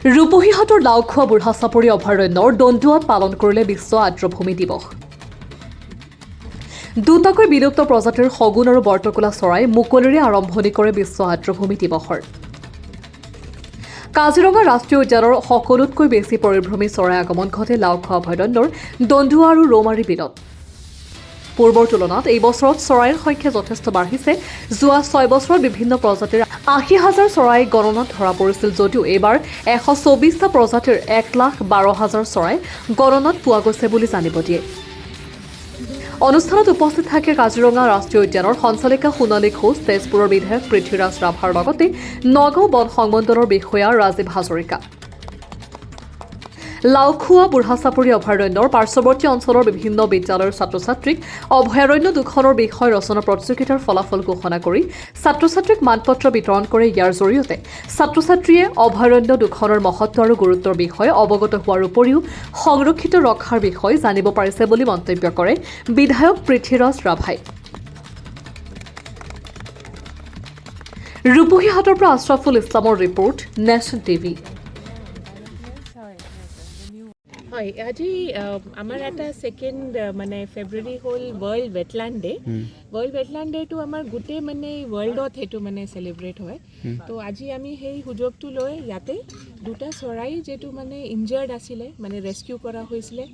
ৰূপহীহাটৰ লাওখোৱা বুঢ়াচাপৰি অভয়াৰণ্যৰ দন্দুৱাত পালন কৰিলে বিশ্ব আৰ্দ্ৰভূমি দিৱস। দুটাকৈ বিলুপ্ত প্ৰজাতিৰ শগুন আৰু বৰটোকোলা চৰাই মুকলিৰে আৰম্ভণি কৰে বিশ্ব আৰ্দ্ৰভূমি দিৱসৰ। কাজিৰঙা ৰাষ্ট্ৰীয় উদ্যানৰ সকলোতকৈ বেছি পৰিভ্ৰমী চৰাই আগমন ঘটে লাওখোৱা অভয়াৰণ্যৰ দন্দুৱা আৰু ৰৌমাৰী বিলত। পূৰ্বৰ তুলনাত এই বছৰত চৰাইৰ সংখ্যা যথেষ্ট বাঢ়িছে। যোৱা 6 বছৰত বিভিন্ন প্ৰজাতিৰ 80 হাজাৰ চৰাই গণনাত ধৰা পৰিছিল যদিও এইবাৰ 124টা প্ৰজাতিৰ 1,12,000 চৰাই গণনাত পোৱা গৈছে বুলি জানিব দিয়ে। অনুষ্ঠানত উপস্থিত থাকে কাজিৰঙা ৰাষ্ট্ৰীয় উদ্যানৰ সঞ্চালিকা সোণালী ঘোষ, তেজপুৰৰ বিধায়ক পৃথ্বীৰাজ ৰাভাৰ লগতে নগাঁও বন সংমণ্ডলৰ বিষয়া ৰাজীৱ হাজৰিকা। লাওখোৱা বুঢ়াচাপৰি অভয়াৰণ্যৰ পাৰ্শ্বৱৰ্তী অঞ্চলৰ বিভিন্ন বিদ্যালয়ৰ ছাত্ৰ ছাত্ৰীক অভয়াৰণ্য দুখনৰ বিষয় ৰচনা প্ৰতিযোগিতাৰ ফলাফল ঘোষণা কৰি ছাত্ৰ ছাত্ৰীক মানপত্ৰ বিতৰণ কৰে। ইয়াৰ জৰিয়তে ছাত্ৰ ছাত্ৰীয়ে অভয়াৰণ্য দুখনৰ মহত্ব আৰু গুৰুত্বৰ বিষয়ে অৱগত হোৱাৰ উপৰিও সংৰক্ষিত ৰখাৰ বিষয়ে জানিব পাৰিছে বুলি মন্তব্য কৰে বিধায়ক পৃথ্বীৰাজ ৰাভাই। ৰূপহীহাটৰ পৰা আশ্ৰাফুল ইছলামৰ ৰিপৰ্ট, নেশ্যন টিভি। হয়, আজি আমাৰ এটা ছেকেণ্ড মানে ফেব্ৰুৱাৰী হ'ল world wetland day. World wetland ডেটো আমাৰ গোটেই মানে ৱৰ্ল্ডত সেইটো মানে চেলিব্ৰেট হয়। তো আজি আমি সেই সুযোগটো লৈ ইয়াতে দুটা চৰাই যিটো মানে ইনজাৰ্ড আছিলে, মানে ৰেস্কিউ কৰা হৈছিলে,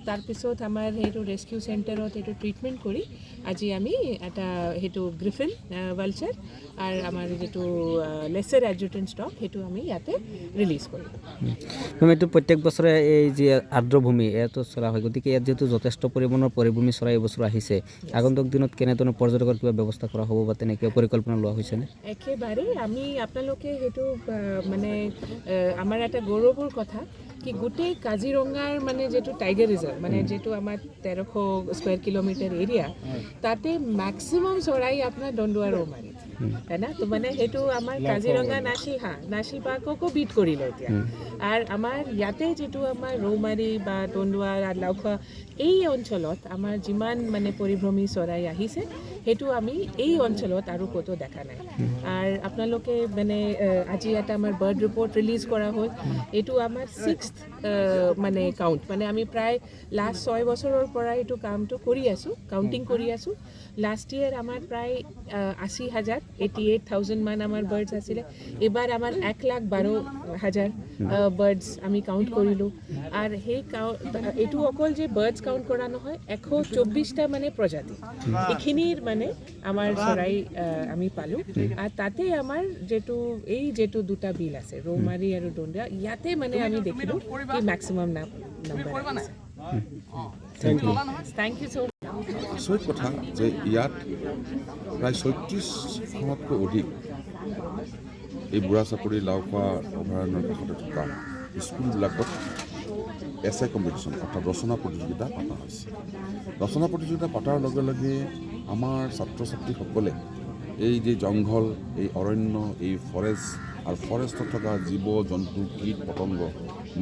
তাৰপিছত আমাৰ সেইটো ৰেস্কিউ চেণ্টাৰত সেইটো ট্ৰিটমেণ্ট কৰি আজি আমি এটা সেইটো গ্ৰিফিন ভালচাৰ আৰু আমাৰ যিটো লেচাৰ এডজুটেণ্ট ষ্টৰ্ক, সেইটো আমি ইয়াতে ৰিলিজ কৰিম। মেম, এইটো প্ৰত্যেক বছৰে এই যি আৰ্দ্ৰভূমি ইয়াতো চলা হয়, গতিকে ইয়াত যিহেতু যথেষ্ট পৰিমাণৰ পৰিভ্ৰমী চৰাই এইবছৰ আহিছে, আগন্তুক দিনত কেনেধৰণৰ পৰ্যটকৰ কিবা ব্যৱস্থা কৰা হ'ব বা তেনেকৈ পৰিকল্পনা লোৱা হৈছেনে? একেবাৰে। আমি আপোনালোকে সেইটো মানে আমাৰ এটা গৌৰৱৰ কথা কি গোটেই কাজিৰঙাৰ মানে যিটো টাইগাৰ ৰিজাৰ্ভ, মানে যিটো আমাৰ 1300 স্কুৱেৰ কিলোমিটাৰ এৰিয়া, তাতে মেক্সিমাম চৰাই আপোনাৰ দন্দুৱা, ৰৌমাৰীত, হয় না? তো মানে সেইটো আমাৰ কাজিৰঙা নেশ্যনেল, হা, নেশ্যনেল পাৰ্ককো বিট কৰিলে এতিয়া। আৰু আমাৰ ইয়াতে যিটো আমাৰ ৰৌমাৰী বা দন্দুৱা আৰু লাওখোৱা এই অঞ্চলত আমাৰ যিমান মানে পৰিভ্ৰমী চৰাই আহিছে, সেইটো আমি এই অঞ্চলত আৰু ক'তো দেখা নাই। আৰু আপোনালোকে মানে আজি এটা আমাৰ বাৰ্ড ৰিপৰ্ট ৰিলিজ কৰা হ'ল। এইটো আমাৰ ছিক্সথ মানে কাউণ্ট, মানে আমি প্ৰায় লাষ্ট 6 বছৰৰ পৰা এইটো কামটো কৰি আছোঁ, কাউণ্টিং কৰি আছোঁ। লাষ্ট ইয়েৰ আমাৰ প্ৰায় 80 হাজাৰ, 88,000 মান আমাৰ বাৰ্ডছ আছিলে। এইবাৰ আমাৰ 1,12,000 বাৰ্ডছ আমি কাউণ্ট কৰিলোঁ। আৰু সেই কাউণ্ট এইটো অকল যে বাৰ্ডছ কাউণ্ট কৰা নহয়, 124টা মানে প্ৰজাতি এইখিনিৰ মানে আমাৰ চৰাই আমি পালোঁ। আৰু তাতে আমাৰ যিটো এই যিটো দুটা বিল আছে, ৰৌমাৰী আৰু দন্দুৱা, ইয়াতে মানে আমি দেখিলোঁ কি মেক্সিমাম নাম্বাৰ আহিছে। Thank you so. আচৰিত কথা যে ইয়াত প্ৰায় 36খনতকৈ অধিক এই বুঢ়া চাপৰি লাওখোৱা অভয়াৰণ্যৰ কাষতে থকা স্কুলবিলাকত এছে কম্পিটিশ্যন অৰ্থাৎ ৰচনা প্ৰতিযোগিতা পতা হৈছে। ৰচনা প্ৰতিযোগিতা পতাৰ লগে লগে আমাৰ ছাত্ৰ ছাত্ৰীসকলে এই যে জংঘল, এই অৰণ্য, এই ফৰেষ্ট আৰু ফৰেষ্টত থকা জীৱ জন্তু, কীট পতংগ,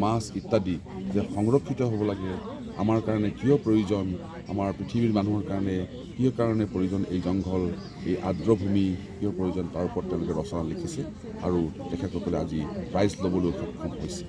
মাছ ইত্যাদি যে সংৰক্ষিত হ'ব লাগে, আমাৰ কাৰণে কিয় প্ৰয়োজন, আমাৰ পৃথিৱীৰ মানুহৰ কাৰণে কিয় কাৰণে প্ৰয়োজন, এই জংঘল, এই আৰ্দ্ৰভূমি কিয় প্ৰয়োজন, তাৰ ওপৰত তেওঁলোকে ৰচনা লিখিছে আৰু তেখেতসকলে আজি প্ৰাইজ ল'বলৈ সক্ষম হৈছে।